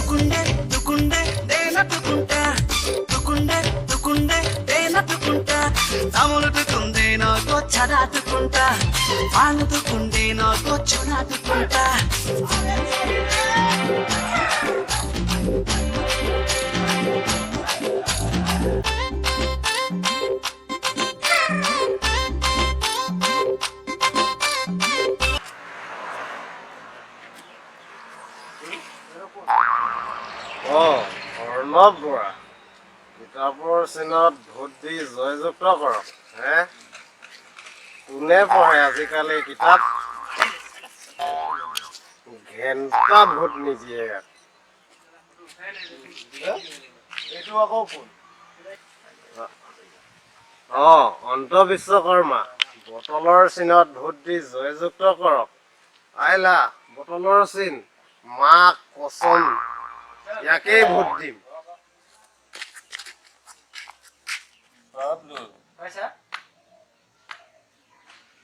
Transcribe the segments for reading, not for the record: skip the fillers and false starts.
తుకుండే తుకుండే దేనట్టుకుంటా, తుకుండే తుకుండే దేనట్టుకుంటా, తములుటుకుందే నోకో చదాటుకుంటా, పాంగుతుకుండే నోకో చుడాటుకుంటా. অ অৰ্ণৱ বৰা, কিতাপৰ চিনত ভোট দি জয়যুক্ত কৰক। হে, কোনে পঢ়ে আজিকালি কিতাপ? ঘেণ্টা ভোট নিদিয়ে ইয়াত। এইটো আকৌ কোন? অ অন্ত বিশ্বকৰ্মা, বটলৰ চিনত ভোট দি জয়যুক্ত কৰক। আইলা বটলৰ চিন, মা কচম ইয়াকেই ভোট দিম। বাবলু। হয় ছাৰ।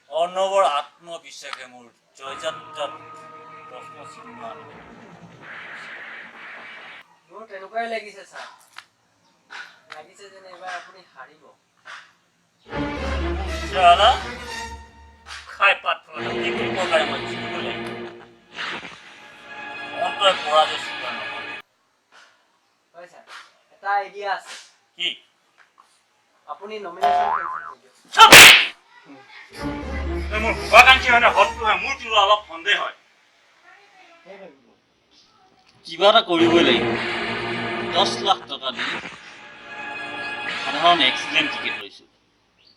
অৰ্ণৱৰ আত্মবিশ্বাসে মোৰ জয়যাত্ৰাত প্ৰশ্ন চিহ্ন আনিব। মোৰ তেনেকুৱাই লাগিছে ছাৰ, লাগিছে যেন এইবাৰ আপুনি হাৰিব। চালা খাই পাত ফলা যিকোনো প্ৰকাৰে মই জিকিব লাগিব। অন্তই পৰাজয় স্বীকাৰ নকৰে। হয় ছাৰ, এটা আইডিয়া আছে। কি? আপুনি নমিনেশ্যন কেঞ্চেল কৰি দিয়ক। চুপ! তই মোৰ শুভাকাংক্ষী হয় নে শত্ৰু হয়, মোৰ কিবা অলপ সন্দেহ হয়। কিবা এটা কৰিবই লাগিব। 10 লাখ টকা দি সাধাৰণ এক্সিডেণ্ট টিকেট লৈছোঁ।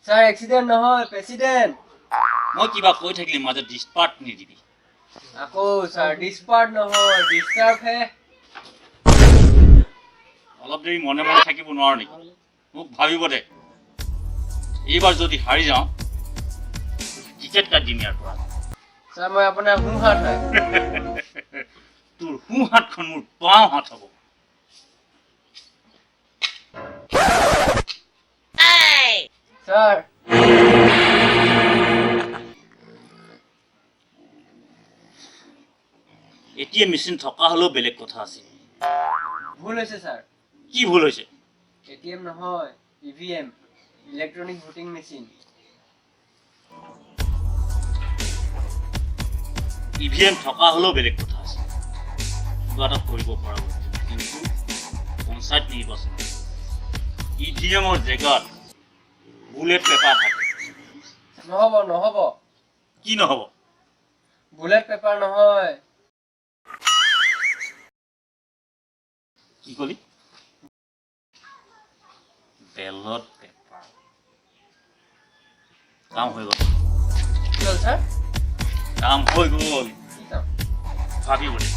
ছাৰ, এক্সিডেণ্ট নহয়, প্ৰেচিডেণ্ট। মই কিবা কৈ থাকিলে মাজত ডিছপাৰ্ট নিদিবি। আকৌ ছাৰ, ডিছপাৰ্ট নহয়, ডিষ্টাৰ্বহে। অলপ দেৰি মনে মনে থাকিব নোৱাৰো নেকি? মোক ভাবিব দে। এইবাৰ যদি হাৰি যাওঁ, টিকেট কাটি দিম ইয়াৰ পৰা। ছাৰ, মই আপোনাৰ সোঁ হাত হয়। তোৰ সোঁ হাতখন মোৰ বাওঁ হাত হ'ব। ছাৰ। এটিএম মেচিন থকা হ'লেও বেলেগ কথা আছিল। ভুল হৈছে ছাৰ। কি ভুল হৈছে? এটিএম নহয়, EVM, electronic voting machine. EVM থকা হ'লেও বেলেগ কথা আছিল, কিবা এটা কৰিব পৰা গ'ল। কিন্তু পঞ্চায়ত নিৰ্বাচন ইভিএমৰ জেগাত বুলেট পেপাৰ থাকে। নহ'ব, নহ'ব। কি নহ'ব? বুলেট পেপাৰ নহয়। কি কলি? Ballot paper. কাম হৈ গ'ল। কি হ'ল ছাৰ? কাম হৈ গ'ল। কি কাম? ভাবিব দে।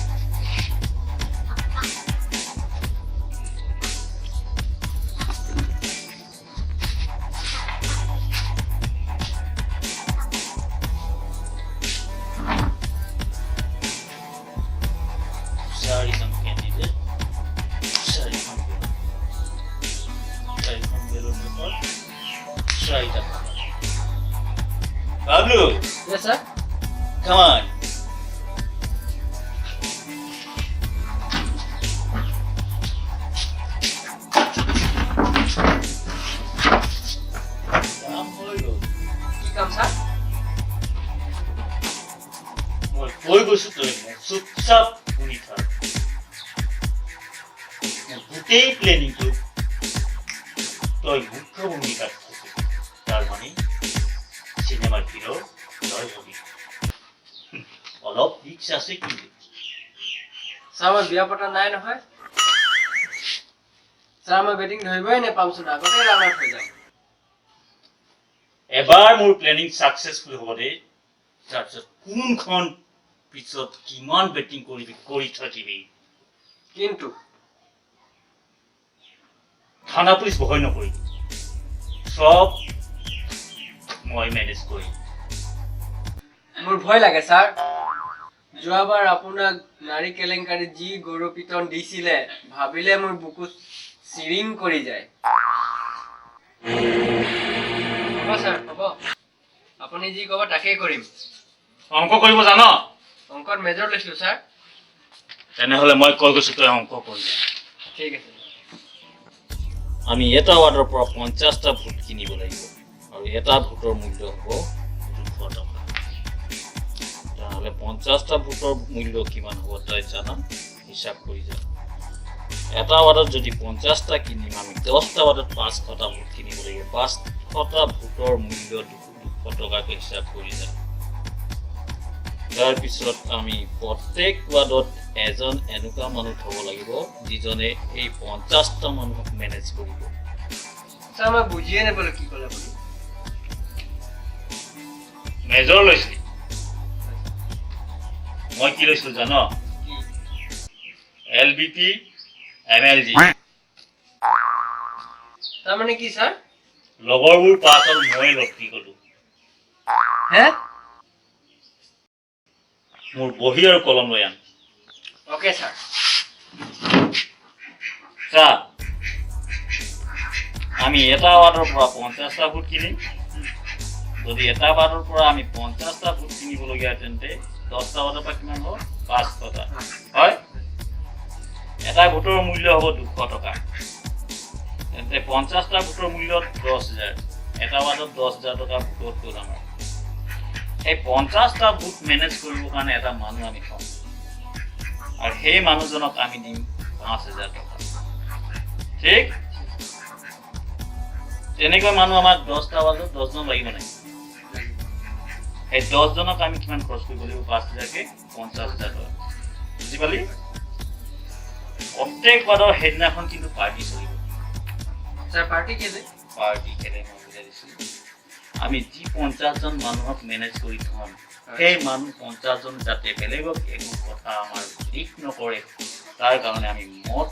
চাৰিজন কেণ্ডিডেট, চাৰিখন বেলট, চাৰিখন বেলট পেপাৰ, চাৰিটা colour. Bablu. Yes sir. Come on. কাম হৈ গ'ল। কি কাম ছাৰ? মই কৈ গৈছো, তই মোক চুপচাপ শুনি থাক। মোৰ গোটেই প্লেনিংটোত তই মুখ্য ভূমিকাত থাকিবি, তাৰ মানে চিনেমাৰ হিৰ' তই হবি। অলপ ৰিস্ক আছে কিন্তু। ছাৰ, মই বিয়া পতা নাই নহয়। ছাৰ, মই বেটিং ধৰিবই নেপামচোন, আগতে ৰান আউট হৈ যাম। এবাৰ মোৰ প্লেনিং ছাকচেছফুল হ'ব দে, তাৰপিছত কোনখন পিছত কিমান বেটিং কৰিবি কৰি থাকিবি। কিন্তু থানা পুলিচ ভয় নকৰিবি, চব মই মেনেজ কৰিম। মোৰ ভয় লাগে ছাৰ। যোৱাবাৰ আপোনাক নাৰী কেলেংকাৰীত যি গৰু পিটন দিছিলে, ভাবিলে মোৰ বুকু চিৰিং কৰি যায়। হ'ব ছাৰ, হ'ব। আপুনি যি ক'ব তাকেই কৰিম। অংক কৰিব জান? অংকত মেজৰ লৈছিলো ছাৰ। তেনেহ'লে মই কৈ গৈছোঁ, তই অংক কৰি যা। ঠিক আছে। আমি এটা ৱাৰ্ডৰ পৰা 50টা ভোট কিনিব লাগিব আৰু এটা ভোটৰ মূল্য হ'ব 200 টকা। তেনেহ'লে 50টা ভোটৰ মূল্য কিমান হ'ব তই জানা, হিচাপ কৰি যা। এটা ৱাৰ্ডত যদি 50টা কিনিম, আমি 10টা ৱাৰ্ডত 500টা ভোট কিনিব লাগিব। 500টা ভোটৰ মূল্য 200 টকাকৈ হিচাপ কৰি যা। তাৰপিছত আমি প্ৰত্যেক ৱাৰ্ডত এজন এনেকুৱা মানুহ থ'ব লাগিব, যিজনে এই 50টা মানুহক মেনেজ কৰিব। ছাৰ, মই বুজিয়ে নাপালোঁ, কি ক'লে আপুনি? মেজৰ লৈছিলি? মই কি লৈছিলো জান? কি? LBP MLG. তাৰমানে কি ছাৰ? লগৰবোৰ পাছ হ'ল, মই লটকি গলো। হে? মোৰ বহী আৰু কলম লৈ আন। Okay sir. চা, আমি এটা ৱাৰ্ডৰ পৰা 50টা ভোট কিনিম। যদি এটা ৱাৰ্ডৰ পৰা আমি 50টা ভোট কিনিবলগীয়া হয়, তেন্তে 10টা ৱাৰ্ডৰ পৰা কিমান হ'ব? 500টা হয়। এটা ভোটৰ মূল্য হ'ব 200 টকা। তেন্তে 50টা ভোটৰ মূল্য 10,000। এটা ৱাৰ্ডত 10,000 টকা ভোটত গ'ল আমাৰ। সেই 50টা ভোট মেনেজ কৰিবৰ কাৰণে এটা মানুহ আমি থ'ম আৰু সেই মানুহজনক আমি দিম 5,000 টকা। ঠিক তেনেকৈ মানুহ আমাক 10টা ৱাৰ্ডত 10জন লাগিব নাই? সেই 10জনক আমি কিমান খৰচ কৰিব লাগিব? 5,000কে 50,000 টকা। বুজি পালি? প্ৰত্যেক ৱাৰ্ডৰ সেইদিনাখন কিন্তু পাৰ্টি চলিব। ছাৰ, পাৰ্টি কেলে? পাৰ্টি খেলে মই বুজাই দিছোঁ। আমি যি 50জন মানুহক মেনেজ কৰি থ'ম, সেই মানুহ 50জন যাতে বেলেগক একো কথা আমাৰ লিক নকৰে, তাৰ কাৰণে আমি মদ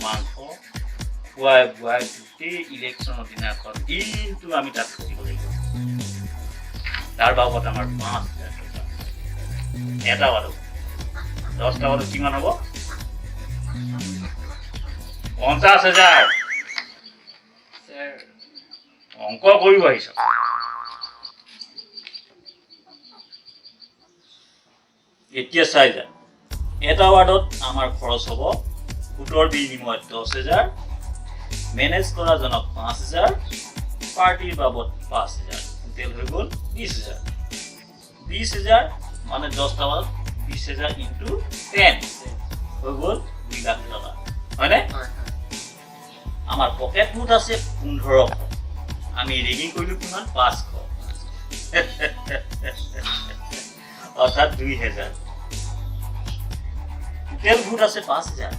মাংস খুৱাই বোৱাই গোটেই ইলেকশ্যনৰ দিনাখন দিনটো আমি তাত থাকিব লাগিব। তাৰ বাবদ আমাৰ 5,000 টকা এটা ৱাৰ্ডত। 10টা ৱাৰ্ডত কিমান হ'ব? 50,000। ছাৰ। অংক কৰিব আহিছ। এতিয়া চাই যা, এটা ৱাৰ্ডত আমাৰ খৰচ হ'ব ভোটৰ বিনিময়ত 10,000, মেনেজ কৰাজনক 5,000, পাৰ্টিৰ বাবদ 5,000, টোটেল হৈ গ'ল 20,000। 20,000 মানে 10টা ৱাৰ্ডত 20,000 ইনটু 10 হৈ গ'ল 2 লাখ টকা, হয়নে? হয় হয়। আমাৰ পকেট ভোট আছে 1,500। আমি ৰেগিং কৰিলো কিমান? 500, অৰ্থাৎ 2,000। টোটেল ভোট আছে 5,000,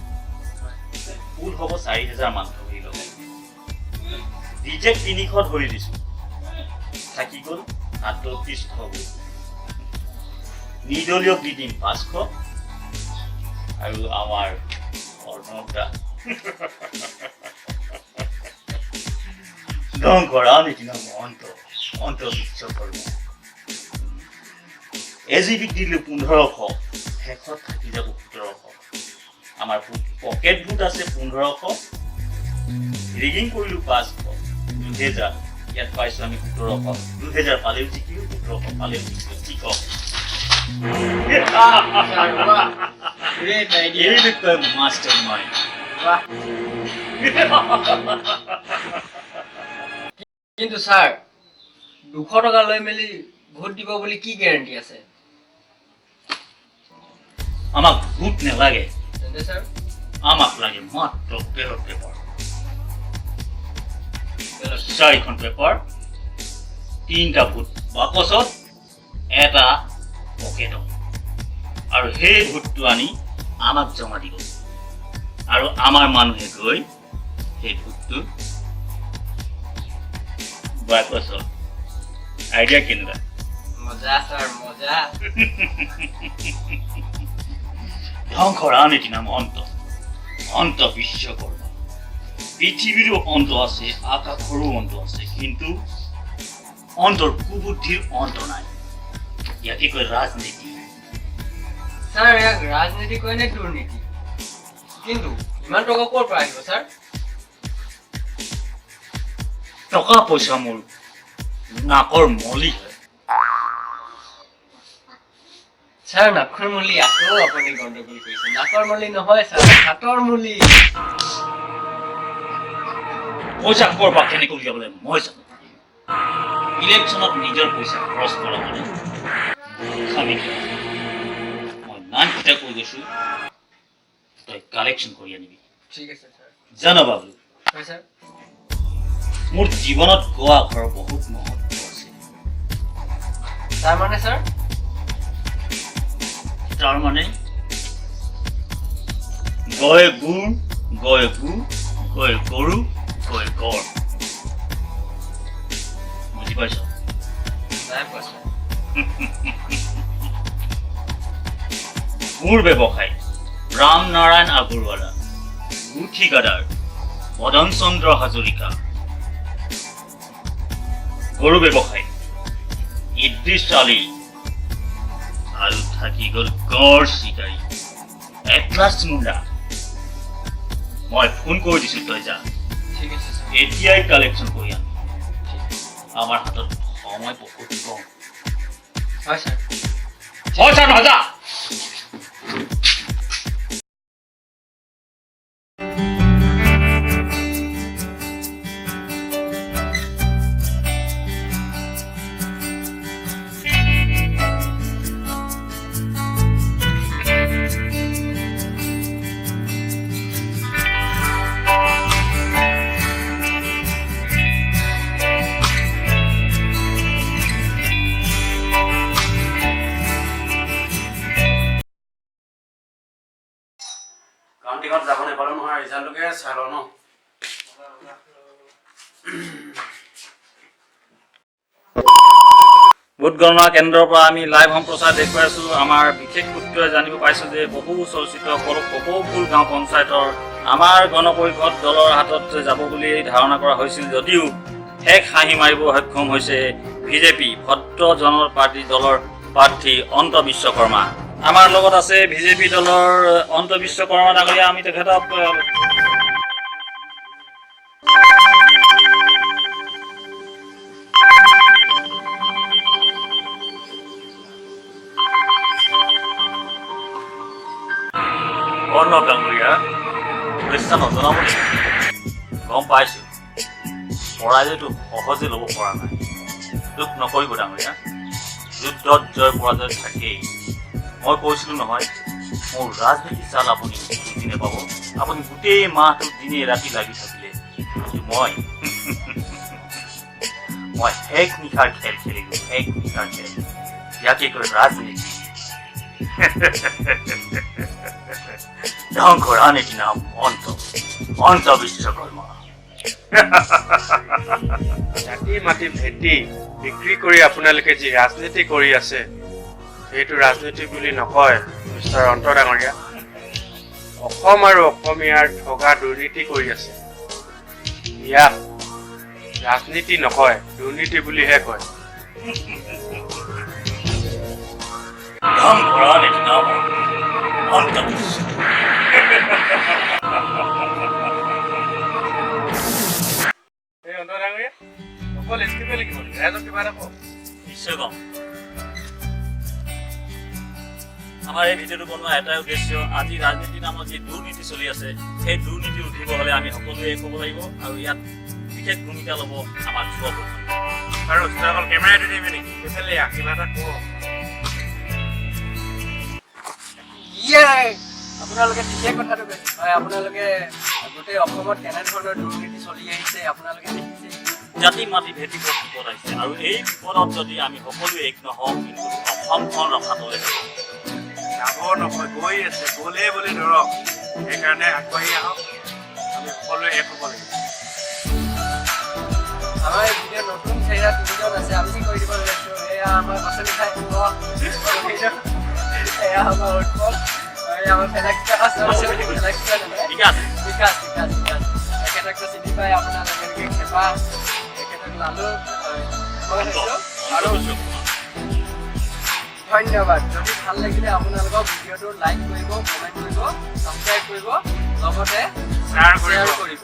ভুল হ'ব 4,000 মান ধৰি লওক। ৰিজেক্ট 300 ধৰি দিছো, থাকি গ'ল 3700 ভোট। নিৰ্দলীয়ক দি দিম 500। আৰু আমাৰ অৰ্ণৱ দা ধ্বংস ৰাজনীতি নাম অন্ত অন্ত বিশ্বকৰ্মা। এজিপিক দিলো 1,500, শেষত থাকি যাব 1,700। আমাৰ পকেট ভোট আছে 1,500, ৰিগিং কৰিলো 500, 2,000। ইয়াত পাইছো আমি 1,700। 2,000 পালেও জিকিলো, 1,700 পালেও জিকিলো। কি কওঁ? ছাৰ, বাহ, গ্ৰেট আইডিয়া। এইটো কয় মাষ্টাৰ মাইণ্ড। বাহ। কিন্তু ছাৰ, 200 টকা লৈ মেলি ভোট দিব বুলি কি গেৰেণ্টি আছে? আমাক ভোট নালাগে। তেন্তে ছাৰ? আমাক লাগে মাত্ৰ বেলট পেপাৰ। চাৰিখন পেপাৰ, তিনিটা ভোট বাকচত, এটা পকেটত, আৰু সেই ভোটটো আনি আমাক জমা দিব আৰু আমাৰ মানুহে গৈ সেই ভোটটো বাকচত। আইডিয়া কেনেকুৱা? মজা ছাৰ, মজা। ধ্বংস ৰাজনীতি নাম অন্ত অন্ত বিশ্বকৰ্মা। পৃথিৱীৰো অন্ত আছে, আকাশৰো অন্ত আছে, কিন্তু অন্তৰ কুবুদ্ধিৰ অন্ত নাই। ইয়াকে কয় ৰাজনীতি। ছাৰ, ইয়াক ৰাজনীতি কয় নে দুৰ্নীতি? কিন্তু ইমান টকা ক'ৰ পৰা আহিব ছাৰ? টকা পইচা মোৰ নাকৰ মলি হয়। ছাৰ, নাকৰ মূলি আকৌ আপুনি গণ্ডগোল কৰিছে। নাকৰ মূলি নহয় ছাৰ, হাতৰ মূলি। পইচা ক'ৰ পৰা কেনেকৈ উলিয়াবলৈ মই জানো। ইলেকশ্যনত নিজৰ পইচা খৰচ কৰা মানে মূৰ্খামি কৰা। মই নামকেইটা কৈ গৈছো, তই কালেকশ্যন কৰি আনিবি। ঠিক আছে ছাৰ। জান বাবু, হয় ছাৰ। মোৰ জীৱনত গোৱা আখৰৰ বহুত মহত্ব আছে। তাৰ মানে ছাৰ? তাৰ মানে গয়ে গুৰ, গয়ে গু, গয়ে গৰু, গয়ে গড়। বুজি পাইছ? নাই পোৱা ছাৰ। গুৰ ব্যৱসায়ী ৰাম নাৰায়ণ আগৰৱালা, গু ঠিকাদাৰ মদন চন্দ্ৰ হাজৰিকা, গৰু ব্যৱসায়ী ইদ্ৰিছ আলী, আৰু থাকি গ'ল গড় চিকাৰী এটলাছ মুণ্ডা। মই ফোন কৰি দিছো, তই যা। ঠিক আছে ছাৰ। এতিয়াই কালেকশ্যন কৰি আন। ঠিক আছে। আমাৰ হাতত সময় বহুত কম। হয় ছাৰ। হয় ছাৰ, নহয়, যা। কাউণ্টিঙত যাব নাপালো নহয়, ৰিজাল্টটোকে চাই লওঁ ন। ভোট গণনা কেন্দ্ৰৰ পৰা আমি লাইভ সম্প্ৰচাৰ দেখুৱাই আছো। আমাৰ বিশেষ সূত্ৰই জানিব পাইছো যে বহু চৰ্চিত কপৌফুল গাঁও পঞ্চায়তৰ আমাৰ গণ পৰিষদ দলৰ হাতত যাব বুলি ধাৰণা কৰা হৈছিল যদিও শেষ হাঁহি মাৰিব সক্ষম হৈছে বিজেপি ভদ্ৰ জনতা পাৰ্টী দলৰ প্ৰাৰ্থী অন্ত বিশ্বকৰ্মা। আমাৰ লগত আছে বিজেপি দলৰ অন্ত বিশ্বকৰ্মা ডাঙৰীয়া। আমি তেখেতক অৰ্ণৱ ডাঙৰীয়া শুভেচ্ছা নজনাব নেকি? গম পাইছো পৰাজয়টো সহজে ল'ব পৰা নাই। দুখ নকৰিব ডাঙৰীয়া, যুদ্ধত জয় পৰাজয় থাকেই। মই কৈছিলো নহয়, মোৰ ৰাজনীতি চাল আপুনি বুজি নাপাব। আপুনি গোটেই মাহটো দিনে ৰাতি লাগি থাকিলে, কিন্তু মই শেষ নিশাৰ খেল খেলিলো, শেষ নিশাৰ খেল। ইয়াকে কয় ৰাজনীতি। ধ্বংস ৰাজনীতি নাম অন্ত অন্ত বিশ্বকৰ্মা। জাতি মাটি ভেটি বিক্ৰী কৰি আপোনালোকে যি ৰাজনীতি কৰি আছে, সেইটো ৰাজনীতি বুলি নকয় মিষ্টাৰ অন্ত ডাঙৰীয়া। অসম আৰু অসমীয়াৰ ঠগা দুৰ্নীতি কৰি আছে, ইয়াক ৰাজনীতি নকয়, দুৰ্নীতি বুলিহে কয়। ধ্বংস ৰাজনীতি নাম অন্ত বিশ্ব। এই অন্ত ডাঙৰীয়া, অকল স্ক্ৰিপ্টে লিখিব নেকি? ৰাইজক কিবা এটা কওক। নিশ্চয় কম। আমাৰ এই ভিডিঅ'টো বনোৱা এটাই উদ্দেশ্য, আজি ৰাজনীতি নামত যি দুৰ্নীতি চলি আছে, সেই দুৰ্নীতি উঠিব হ'লে আমি সকলোৱে এক হ'ব লাগিব আৰু ইয়াত বিশেষ ভূমিকা ল'ব আমাৰ যুৱ প্ৰজন্ম। আৰু তই অকল কেমেৰাটো দিবি নেকি? এইফালে আহ, কিবা এটা কওক। ইয়ে, আপোনালোকে ঠিকেই কথাটো কৈছে। হয়, আপোনালোকে গোটেই অসমত কেনেধৰণৰ দুৰ্নীতি চলি আহিছে আপোনালোকে দেখিছে। জাতি মাটি ভেটি বৰ বিপদ আহিছে আৰু এই বিপদত যদি আমি সকলোৱে এক নহওঁ, কিন্তু অসমখন ৰসাতলে যাব। যাব নহয়, গৈ আছে, গ'লেই বুলি ধৰক। সেইকাৰণে আগবাঢ়ি আহক, আমি সকলোৱে এক হ'ব লাগিব। আমাৰ এই ভিডিঅ' নতুন চেহেৰা তিনিজন আছে, আমি কৰি দিব লৈছোঁ। এয়া আমাৰ পাচলি খাই, এয়া আমাৰ উৎপল, এয়া আমাৰ ফেলেক্স। ফেলেক্স নহয়, বিকাশ। বিকাশ, বিকাশ, বিকাশ। তেখেতকতো চিনি পায় আপোনালোকে, খেপা, তেখেতক লালু। মই হৈছোঁ আৰু ধন্যবাদ। যদি ভাল লাগিলে আপোনালোকক ভিডিঅ'টো লাইক কৰিব, কমেণ্ট কৰিব, ছাবস্ক্ৰাইব কৰিব, লগতে শ্বেয়াৰ কৰিব। শ্বেয়াৰ কৰিব।